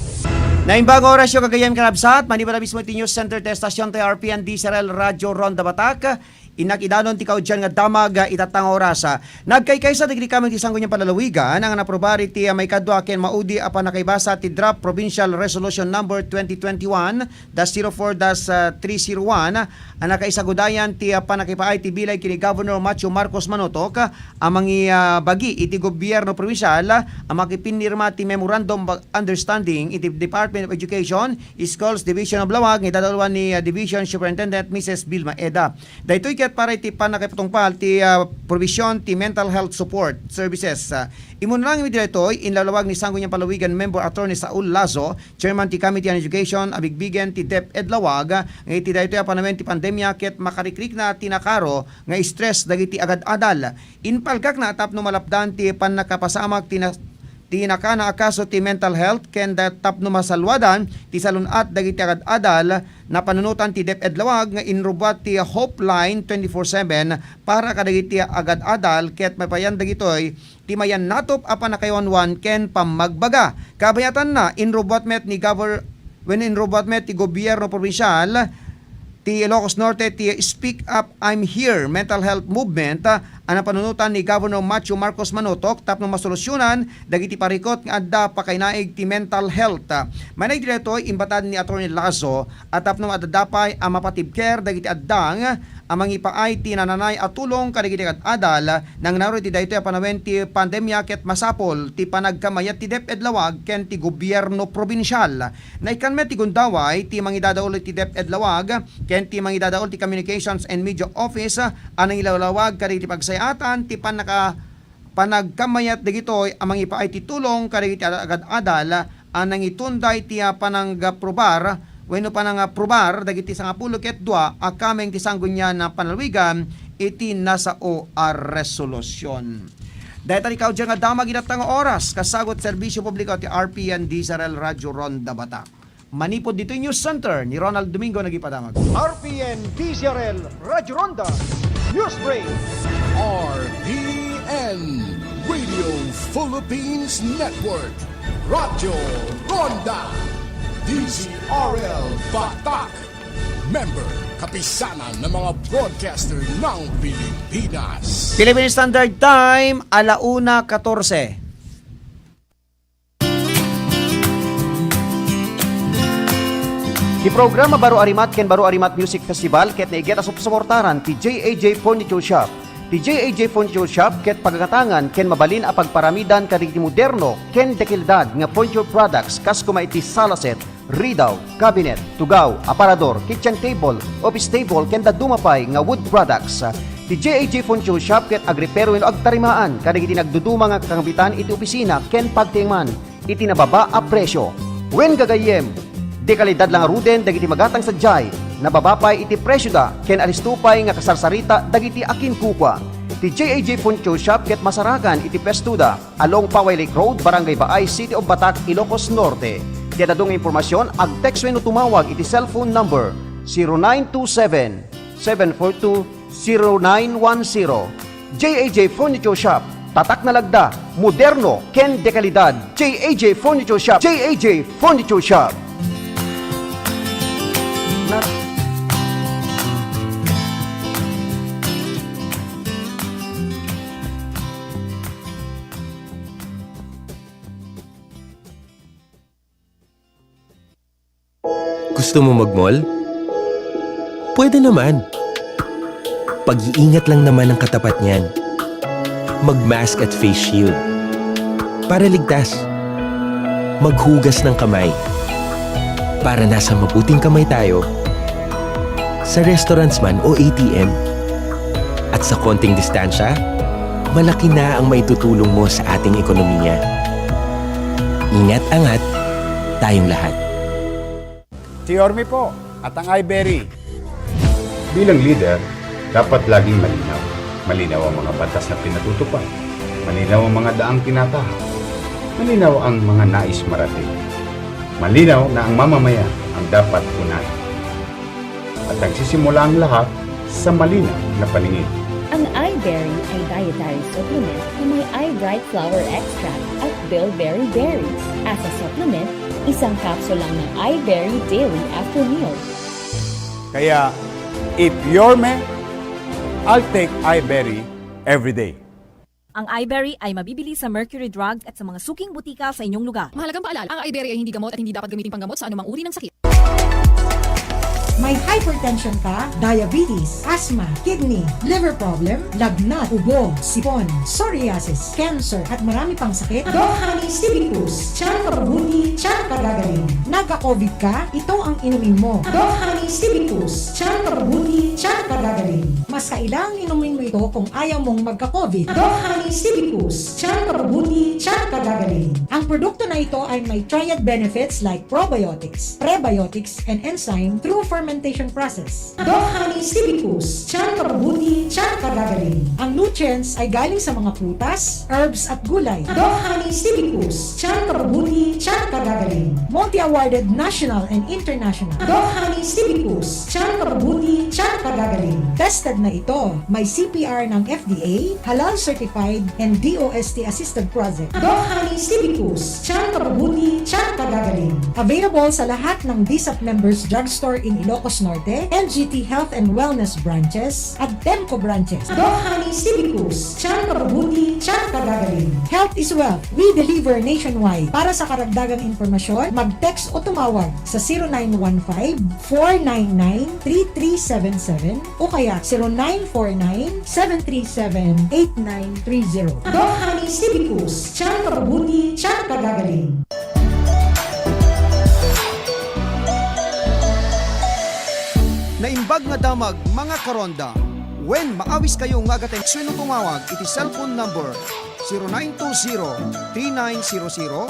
Naimbag nga orasyo, gagayyem, kakabsat, manipud a mismo iti news center ti estasion ti R P N D Z R L Radyo Ronda Batac. Innak idanon ti kaudian nga damag, ah, itatta nga oras. Ah, nagkaykaysa dagiti kameng ti Sangguniang Panlalawigan a naaprobar iti, ah, maikadua ken maudi a pannakaibasa ti Draft Provincial Resolution Number twenty twenty-one dash zero four dash three zero one, a nakaisagudayan ti, ah, pannakipaay ti bileg ken ni Governor Matthew Marcos Manotoc, ah, a mangibagi iti gobierno probinsial, ah, a makipinnirma ti Memorandum of Understanding iti Department of Education, Schools Division of Laoag nga idadauluan ni, ah, Division Superintendent Missus Vilma Eda. Daytoy ket para iti pannakipatungpal ti, ah, provision ti mental health support services. Ah, immuna lang iti daytoy, inlawlawag ni Sangguniang Panlalawigan member Attorney Saul Lazo, Chairman ti Committee on Education, a bigbigen ti DepEd Laoag, nga iti daytoy a panawen ti pandemia ket makarikrikna ti nakaro nga stress dagiti agad-adal. Impalkakna tapno malapdan ti pannakapasamak ti na-, ti nakana a kaso ti mental health ken da-, tapno masalwadan ti salun-at dagiti agad-adal. Napanunotan ti DepEd Laoag nga inrubbuat ti Hope Line twenty-four seven para kadagiti agad-adal ket mapayan dagitoy ti mayannatup a pannakayawanwan ken pammagbaga. Kabayatanna, inrubbuat met ni Governor, wenno inrubbuat met ti gobierno probinsial ti Ilocos Norte ti Speak Up, I'm Here mental health movement, ah, a napanunotan ni Governor Matthew Marcos Manotoc tapno masolusyonan dagiti parikut nga adda pakainaig ti mental health. Manaydi daytoy, imbatad ni Attorney Lazo a tapno adda pay a mapatibker dagiti addang a mangipaay ti nananay a tulong kadagiti agad-adal, nangnaro iti daytoy a panawen ti pandemia ket masapul ti panagkammayat ti DepEd Laoag ken ti gobierno probinsial. Naikkan met ti gundaway ti mangidadaul iti DepEd Laoag ken ti mangidadaul ti Communications and Media Office a nangilawlawag kadagiti pagsayaatan ti pannaka-, panagkammayat dagitoy a mangipaay ti tulong kadagiti agad-adal a nangitunda iti, ah, panangaprubar wenno panangaprubar dagiti sangapulo ket dua a kameng ti Sangguniang Panlalawigan iti nasao a resolusyon. Dayta ti kaudian nga damag itatta nga oras, kasagut serbisyo publiko ti R P N D Z R L Radyo Ronda Batac. Manipud ditoy News Center ni Ronald Domingo nagipadamag. R P N D Z R L Radyo Ronda News Break. R P N Radio Philippines Network, Radyo Ronda, D Z R L Batac, member, Kapisanan ng mga Broadcaster ng Pilipinas. Philippine Standard Time, ala una katorse. Ti programa Baro a Rimat ken Baro a Rimat Music Festival ket naiget a supsuportaran ti J A J Furniture Shop. Ti J A J Furniture Shop ket pagagatangan ken mabalin a pagparamidan kadagiti moderno ken dekalidad nga furniture products kas koma iti sala set, ridaw, cabinet, tugaw, aparador, kitchen table, office table, ken dadduma pay nga wood products. Ti J A J Furniture Shop ket agrepero wenno agtarimaan kadagiti nagduduma nga kakambitan iti opisina ken pagtiengan iti nababa a presyo. Wen gagayyem, dekalidad la ngaruden dagiti magatang sadiay, nababa pay iti presyoda ken alisto pay nga kasarsarita dagiti akinkukua. Ti J A J Furniture Shop ket masarakan iti pwestoda along Paway Lake Road, Barangay Baay, City of Batac, Ilocos Norte. Ti adu nga impormasion, ag-text wenno tumawag iti cellphone number zero nine two seven, seven four two, zero nine one zero. J A J Furniture Shop, tatak nga lagda, moderno, ken dekalidad. J A J Furniture Shop, J A J Furniture Shop. Gusto mo mag-mall? Pwede naman. Pag-iingat lang naman ang katapat niyan. Mag-mask at face shield. Para ligtas. Maghugas ng kamay. Para nasa mabuting kamay tayo, sa restaurants man o A T M, at sa konting distansya, malaki na ang maitutulong mo sa ating ekonomiya. Ingat-angat tayong lahat. Si Yorme po, at ang iBerry. Bilang leader, dapat laging malinaw. Malinaw ang mga batas na pinatutupad. Malinaw ang mga daang tinatahak. Malinaw ang mga nais marating. Malinaw na ang mamamayan ang dapat unahin. At nagsisimula ang lahat sa malinaw na paningin. Ang iBerry ay dietary supplement na may iBright Flower Extract at Bilberry Berries. As a supplement, isang capsule lang ng iBerry daily after meal. Kaya, if you're me, I'll take iBerry every day. Ang iBerry ay mabibili sa Mercury Drug at sa mga suking butika sa inyong lugar. Mahalagang paalala, ang iBerry ay hindi gamot at hindi dapat gamiting panggamot sa anumang uri ng sakit. May hypertension ka, diabetes, asthma, kidney, liver problem, lagnat, ubo, sipon, psoriasis, cancer, at marami pang sakit? Doc Honey Stevie Cruz, tiyan pabubuti, tiyan pagagaling. Nagka-COVID ka? Ito ang inumin mo. Doc Honey Stevie Cruz, tiyan pabubuti, tiyan pagagaling. Mas kailangang inumin mo ito kung ayaw mong magka-COVID. Doc Honey Stevie Cruz, tiyan pabubuti, tiyan pagagaling. Ang produkto na ito ay may triad benefits like probiotics, prebiotics, and enzyme through fermentation process. Doc Honey Stevie Cruz, tiyan pabubuti, tiyan pagagaling. Ang nutrients ay galing sa mga prutas, herbs, at gulay. Doc Honey Stevie Cruz, tiyan pabubuti, tiyan pagagaling. Multi-awarded national and international. Doc Honey Stevie Cruz, tiyan pabubuti, tiyan pagagaling. Tested na ito. May C P R ng F D A, halal certified, and D O S T assisted project. Doc Honey Stevie Cruz, tiyan pabubuti, tiyan pagagaling. Available sa lahat ng D S A P members drugstore in Ilocos Norte, L G T Health and Wellness branches, at Temco branches. Doc Honey Stevie Cruz, tiyan pabubuti, tiyan pagagaling. Health is wealth. We deliver nationwide. Para sa karagdagang impormasyon, mag-text o tumawag sa zero nine one five, four nine nine, three three seven seven o kaya zero nine four nine, seven three seven, eight nine three zero. Doc Honey Stevie Cruz, tiyan pabubuti, tiyan pagagaling. Naimbag nga damag, mga karonda. Wen maawis kayo nga agatext wenno tumawag iti cellphone number zero nine two zero, three nine zero zero,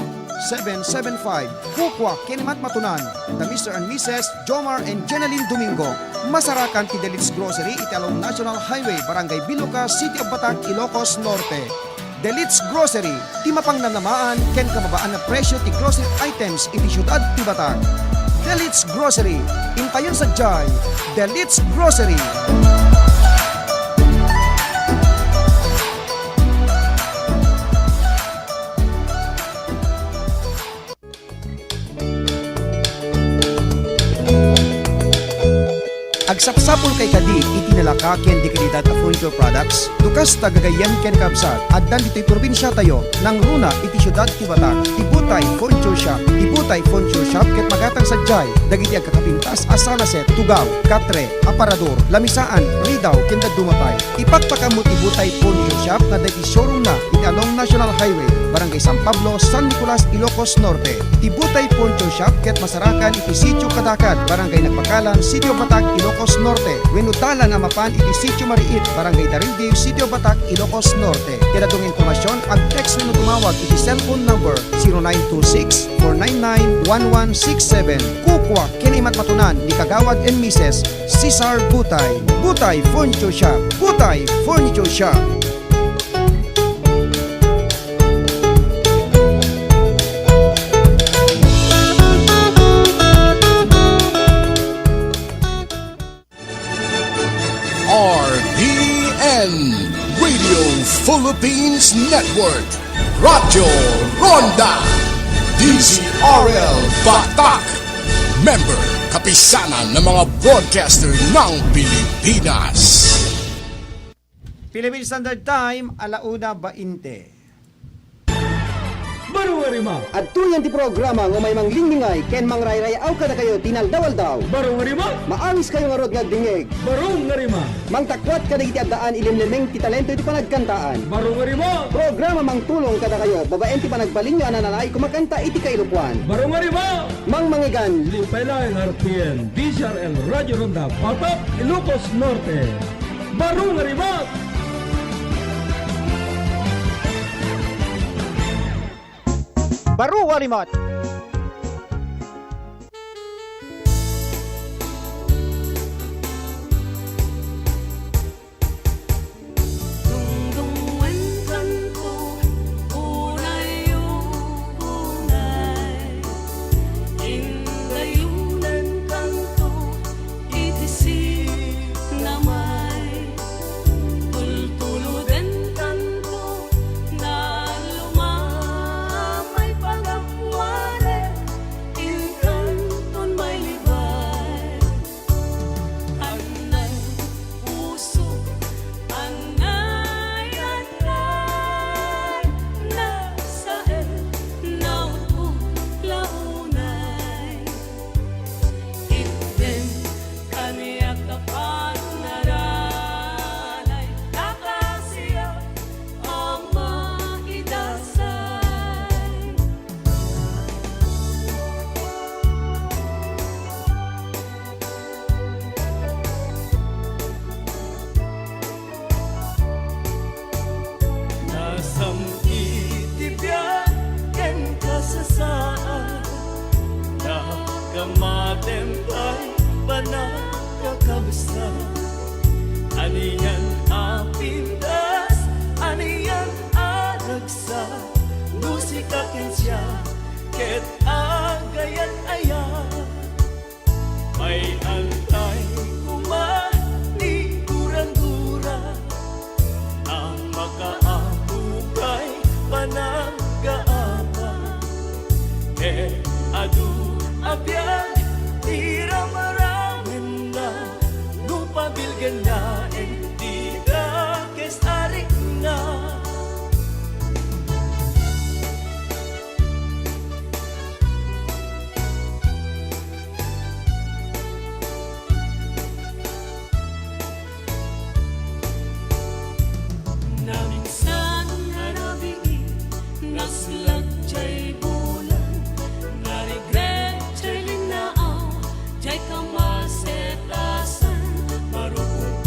seven seven five. Kukua ken ni Matmatunan, da Mister and Missus Jomar and Jenaline Domingo. Masarakan ti Delids Grocery iti along National Highway, Barangay Biluca, City of Batac, Ilocos Norte. Delids Grocery, ti mapangnamnamaan ken kamabaan a presyo ti grocery items iti siudad ti Batac. Delids Grocery, intayon sadiay, Delids Grocery. Agsapsapulkay kadi iti nalaka ken di kalidad a furniture products? No kasta, gagayyem ken kabsat, addan ditoy probinsiatayo, nangruna iti siudad ti Batac, ti Butay Furniture Shop. Ti Butay Furniture Shop ket magatang sadiay dagiti agkakapintas a salaset, tugaw, katre, aparador, lamisaan, ridaw, ken dadduma pay. Ipakpakammo ti Butay Furniture Shop nga adda iti showroomna iti along National Highway, Barangay San Pablo, San Nicolas, Ilocos Norte. Ti Butay Furniture Shop ket masarakan iti Sitio Kadakad, Barangay Nagbakalan, City of Batac, Ilocos Norte, wenno dalan a mapan iti Sitio Mariit, Barangay Darildiw, City of Batac, Ilocos Norte. Ket adda nga impormasyon, ag-text wenno tumawag iti cellphone number zero nine two six, four nine nine, one one six seven. Kukua ken ni Matmatunan ni Kagawad and Missus Cesar Butay. Butay Furniture Shop. Butay Furniture Shop. R P N, Radio Philippines Network, Radyo Ronda, D Z R L Batac, member, Kapisanan ng mga Broadcaster ng Pilipinas. Philippine Standard Time, ala una bainte. Baro nga rima. Adtoyen ti programa nga umay manglinglingaw ken mangrayray-aw kadakayo ti inaldaw-aldaw. Baro nga rima. Maangiskayo ngarud nga agdingngeg. Baro nga rima. Mangtakuat kadagiti addaan ilimlemmeng ti talento iti panagkantaan. Baro nga rima. Programa mangtulong kadakayo babaen ti panagbalinyo a nanalayo kumakanta iti kailokoan. Baro nga rima. Mangmangegan. Lipay laeng R P N, D Z R L, Radyo Ronda, Patak, Ilocos Norte. Baro nga rima. Baro a rimat. Dungdungenkanto, unay, unay. Indayunenkanto, iti sinamay. Tultulodenkanto, naluma, may pagapuanen, inkanton may libay. Anay, puso, anay, anay, nasaen, naupot, launay. Itden kaniak a panaranay, ta kasiak a maidasay. Nasam-it ti biag ken kasasaad, nakamatem pay panagkakabsat. Anian a pintas, anian a ragsak, no sika ken siak ket agayat-ayat. May antay koma ti guragura a makaapupay panaggaaba. Ket adu a biag ti ramramenna no pabilgen laeng ti dakes a rikna. Naminsan a rabii, naslak jay bulan, narigret jay linnaaw, jay kamasetasan, marukong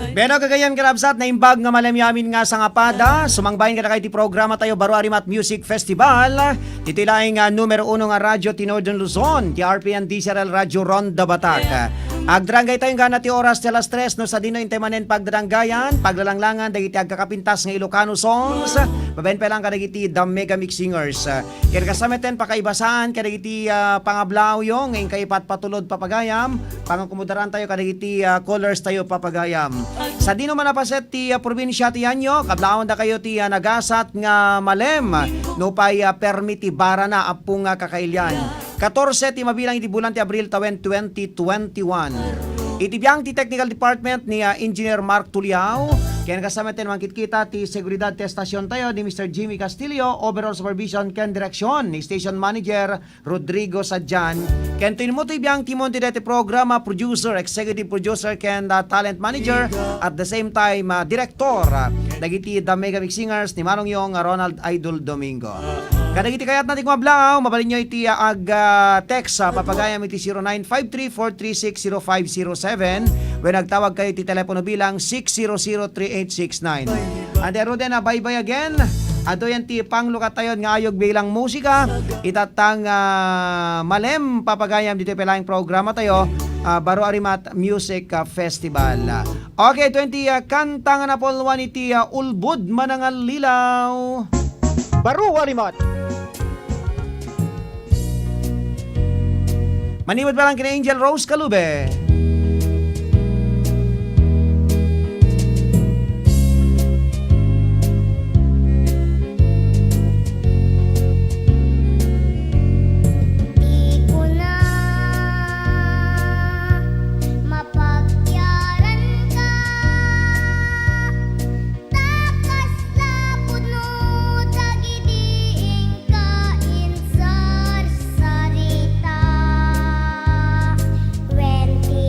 Bueno, gagayyem, kakabsat, naimbag nga malem yamin nga sangapada. Sumangbayen kadakayo ti programa tayo, Baro a Rimat Music Festival. Ditoy laeng nga numero uno nga radyo ti Northern Luzon, ti R P N D C R L Radyo Ronda Batak. Agdarangay tayo nga na ti oras ti alas tres, no sadino intay manen pagdaranggayan, paglalanglangan dagiti agkakapintas nga Ilocano songs, babaen pay lang kadagiti The Mega Mix Singers. Ken kasta metten, pakaibasaan kadagiti, ah, pangablaawyo nga inkay ipatpatulod, papagayam, pangakomodaran tayo kadagiti, ah, callers tayo, papagayam. Sadino man a paset ti, ah, probinsia ti Anyo, kablaawan dakayo ti, ah, nagasat nga malem, nupay, ah, permi ti barana, appo nga kakailian. Katorse ti mabilang iti bulan ti Abril tawen twenty twenty-one. Iti biang ti technical department ni, ah, Engineer Mark Tuliao, ken kasta metten mangkitkita ti seguridad ti estasion tayo ni Mister Jimmy Castillo, overall supervision ken direksyon ni station manager Rodrigo Sadian, ken to inmo ti biang timon ti daytoy programa, producer, executive producer, ken, ah, talent manager, at the same time, ah, director, ah, dagiti The Mega Mix Singers ni Manong Yong, ah, Ronald Idol Domingo. Kadagiti kayatna ti kumablaaw, mabalinyo iti, ah, ag, ah, text, ah, papagayam iti zero nine five three four three six zero five zero seven, wen agtawag kayo iti telepono bilang six zero zero three eight six nine. And then, Roden, ah, bye-bye again. Adu yan ti panglukatayon nga ayog bilang musika. Itattang, ah, malem, papagayam ditoy pay laeng programa tayo, ah, Baro a Rimat Music, ah, Festival. Okay, twenty, ah, kanta nga napulwan iti, ah, Ulbod Manangallilaw. Baro a Rimat. Manipud pa lang kina Angel Rose Calube. Di ko na mapagyaranka, ta kasla pudno dagidi inka insarsarita. Wen ti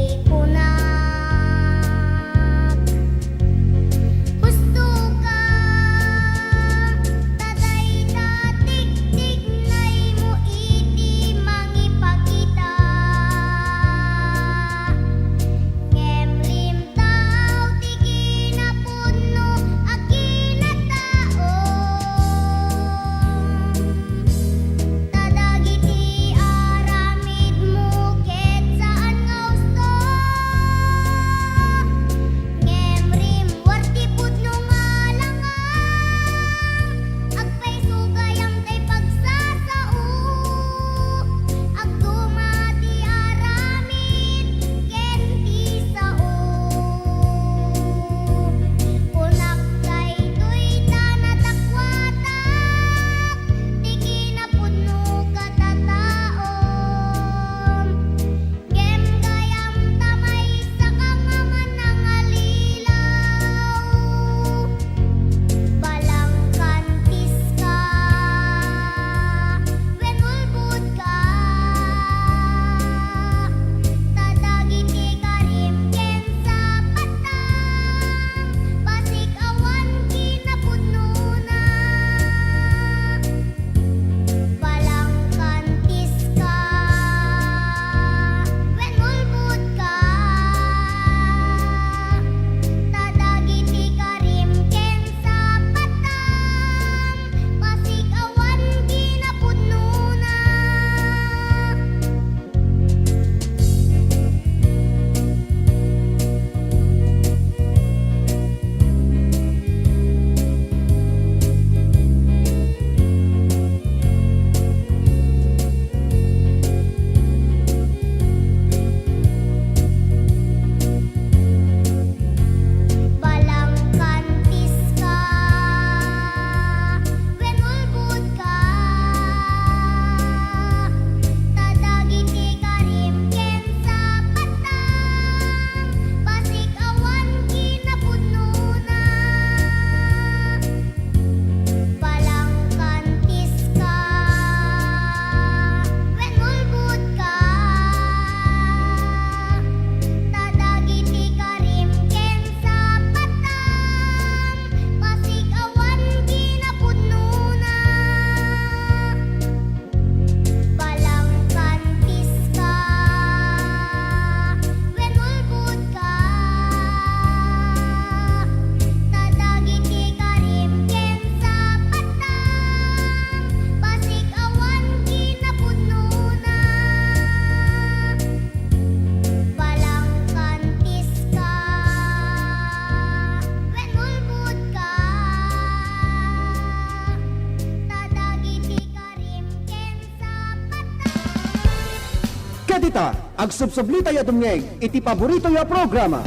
Dita, agsubsublitayo a dumngeg iti paboritoyo a programa.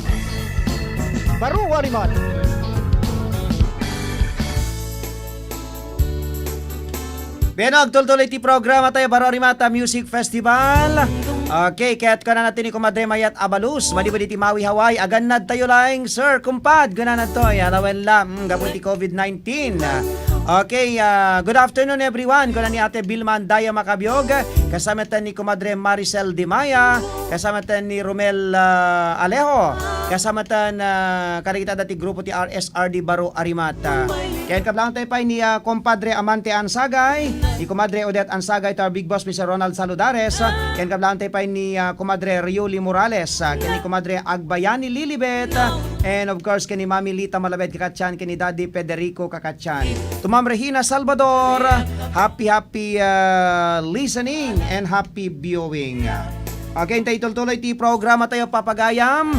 Baro a Rimat. Bueno, agtultuloy ti programa tayo, Baro a Rimat a Music Festival. Okay, kaya't kunana ti ni Kumadre Mayat Abalus, madi-madi ti Maui, Hawaii. Agannad tayo laeng, sir, kumpad, kunana to, alawen la, mm, gapu ti covid nineteen. Okay, ah, good afternoon, everyone. Kuna ni Ate Vilma Andaya Makabiog, kasama ten ni Kumadre Maricel Dimaya, kasama ten ni Romel, ah, Alejo, kasama ten, ah, kadagita dati grupo ti R S R D Baro a Rimat. Ken kablaantayo pay ni, ah, Compadre Amante Ansagay, ni Comadre Odette Ansagay, to our big boss, Mister Ronald Saludares, ken kablaantayo pay ni, ah, Comadre Rioli Morales, ah, ken ni Comadre Agbayani Lilibet, and of course, ken ni Mami Lita Malabed Kakatsan, ken ni Daddy Federico Kakatsan. To Ma'am Regina Salvador, happy, happy, ah, listening and happy viewing. Okay, intay tultuloy ti programa tayo, papagayam.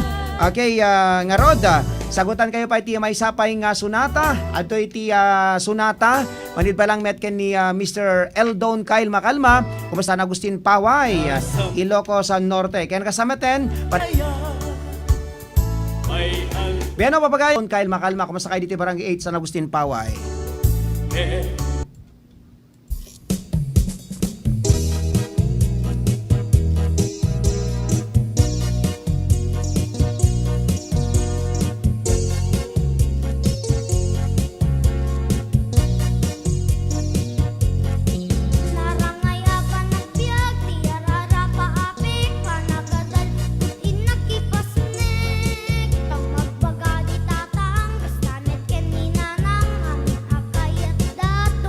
Okay, ah, ngarud, ah, sagutan kayo pa iti maysa pay nga sonata. Adto iti, ah, sonata, manid pa lang met ken ni, ah, Mister Eldon Kyle Macalma. Kumusta na Agustin Paway? Ah, Ilocos, ah, Norte. Ken kasama ten, pat-, Biano, papagayam, Kyle Macalma. Kumusta kayo dito, Barangay eight, San Agustin Paway? Narangay a panagbiag, ti ararapa a pik, panagadal, ket innak ipasnek. Pamagbaga di tatang, basta met ken ni nanang, amin a kayat dato.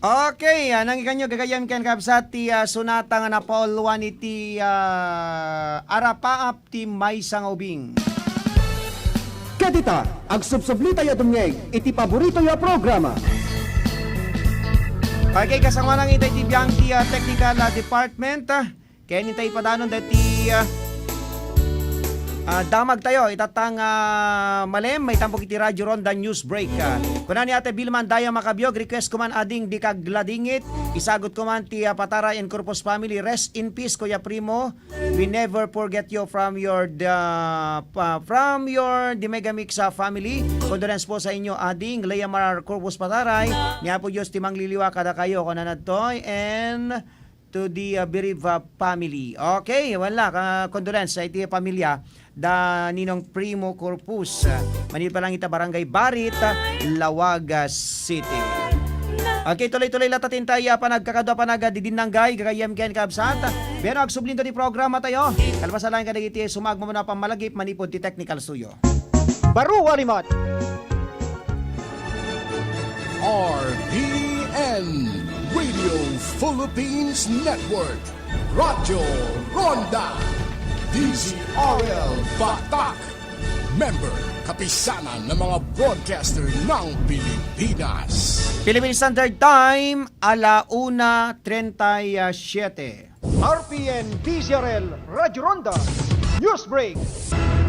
Okay, ah, nangikanyo gagayyem ken kabsat ti, ah, sonata nga napauluan iti, ah, arapaap ti maysa nga ubing. Ket ita, agsubsublitayo a dumngeg iti paboritoyo a programa. Okay, kasangoanan ita iti biang ti, ah, technical, ah, department, ah, ken inta ipadanon daytoy, ah, ah, damagtayo ita nga malem maitampo iti Radyo Ronda News Break. Ah, kuna ni Ate Vilma Andaya Macabio, request ko man ading di kagladingit, isagut ko man ti, ah, Pataray and Corpus family, rest in peace, Kuya Primo. We never forget you from your, the, pa-, from your the Mega Mix, ah, family. Condolence po sa inyo, ading Lea Mar Corpus Pataray. Ni Apo Dios ti mangliliwa kadakayo, kuna na daytoy, and to the, uh, bereaved, uh, family. Okay, wala ka condolence sa iti pamilya da Ninong Primo Corpus, uh, manipud pa lang ita Barangay Barit, uh, Laoag, uh, City. Okay, tuloy-tuloy latta ti intay, uh, panagkakadua, panagdidinnanggay, gagayyem ken kabsat. Pero agsublinto ti programa tayo. Kalpasan lang kadagiti sumagmamano a pammalagip manipud ti technical studio. Baro a limat. R P N, Radio Philippines Network, Radyo Ronda, D Z R L Batak, member, Kapisanan ng mga Broadcaster ng Pilipinas. Philippine Standard Time, ala una treinta y siete. R P N D Z R L Radyo Ronda News Break.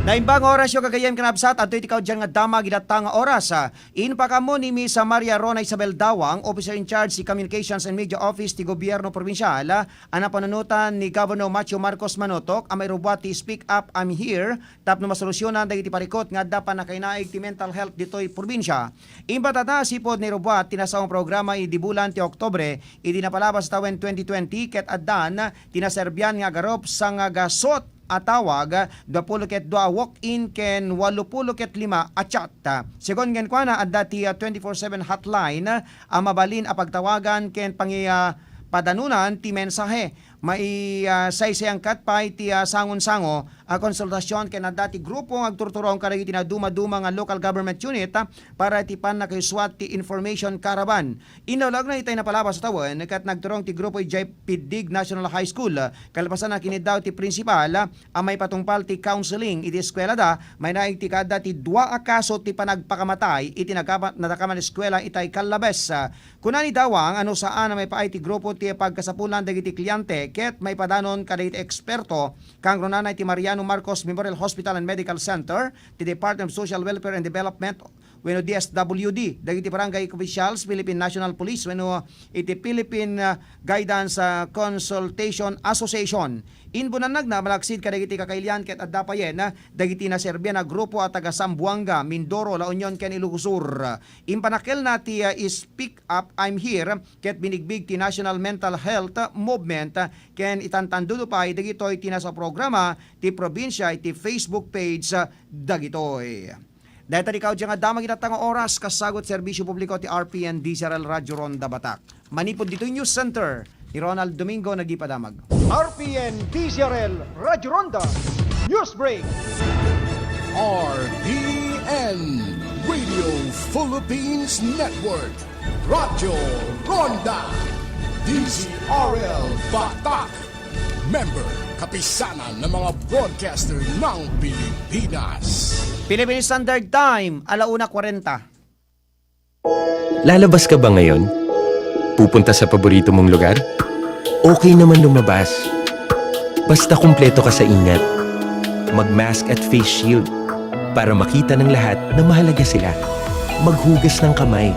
Naimbag nga orasyo, gagayyem ken kabsat, adtoy ti kaudyan nga damag iti dayta nga oras, ah, impakaammo ni Miss Maria Rona Isabel Dawang, Officer in Charge ti Communications and Media Office ti Gobierno Probinsial, ah, a napanunotan ni Governor Macio Marcos Manotok a mairubbuat ti Speak Up, I'm Here, tapno masolusyonan dagiti parikut nga adda pannakainaig ti mental health ditoy probinsia. Imbatada, sipud ni Rubuat ti nasaong programa idi bulan ti Oktubre, idi napalabas tawen twenty twenty, ket addan ti naserbian nga agarup sangagasut a tawag, duapulo ket dua a walk-in ken walupulo ket lima a chat. Segun kenkuana, adda ti, ah, twenty-four seven hotline a mabalin a pagtawagan ken pangi-, ah, padanunan ti mensahe. Mai-, ah, saysayangkat pay ti, ah, sangonsango a konsultasion ken adda ti grupo nga agturturong kadagiti nadumaduma nga local government unit, ah, para iti pannakaisuat ti information caravan. Innaulagna itay napalabas a tawen ket nagturong ti grupo idiay Piddig National High School. Kalpasan a kiniddaw ti principal, ah, a maipatungpal ti counseling iti eskuelada, mainaig ti kaadda ti dua a kaso ti panagpakamatay iti nagkama-, nadakaman eskuela itay Callabes. Ah, Kuna ni Dawang a no saan a maipaay ti grupo ti pagkasapulan dagiti kliente ket maipadanon kadagiti eksperto, kangrunana iti Mariano Marcos Memorial Hospital and Medical Center, ti Department of Social Welfare and Development wenno D S W D, dagiti barangay officials, Philippine National Police wenno iti Philippine, ah, Guidance, ah, Consultation Association. Inbunannagna malaksid kadagiti kakailian ket adda payen, ah, dagiti naserbian a grupo a taga Zamboanga, Mindoro, La Union ken Ilocos Sur. Impanakkelna ti, ah, Speak Up, I'm Here ket binigbig ti National Mental Health Movement, ah, ken itantandudo pay dagitoy ti nasa programa ti probinsia iti Facebook page, ah, dagitoy. Dayta ti kaudyan nga damag iti dayta nga oras, kasagut serbisyo publiko ti R P N D Z R L Radyo Ronda Batak. Manipud ditoy News Center, ni Ronald Domingo nagipadamag. R P N D Z R L Radyo Ronda News Break. R P N Radio Philippines Network, Radyo Ronda, D Z R L Batak, member, Kapisanan ng mga Broadcaster ng Pilipinas. Philippine Standard Time, ala una kwarenta. Lalabas ka ba ngayon? Pupunta sa paborito mong lugar? Okay naman lumabas. Basta kumpleto ka sa ingat. Mag-mask at face shield para makita ng lahat na mahalaga sila. Maghugas ng kamay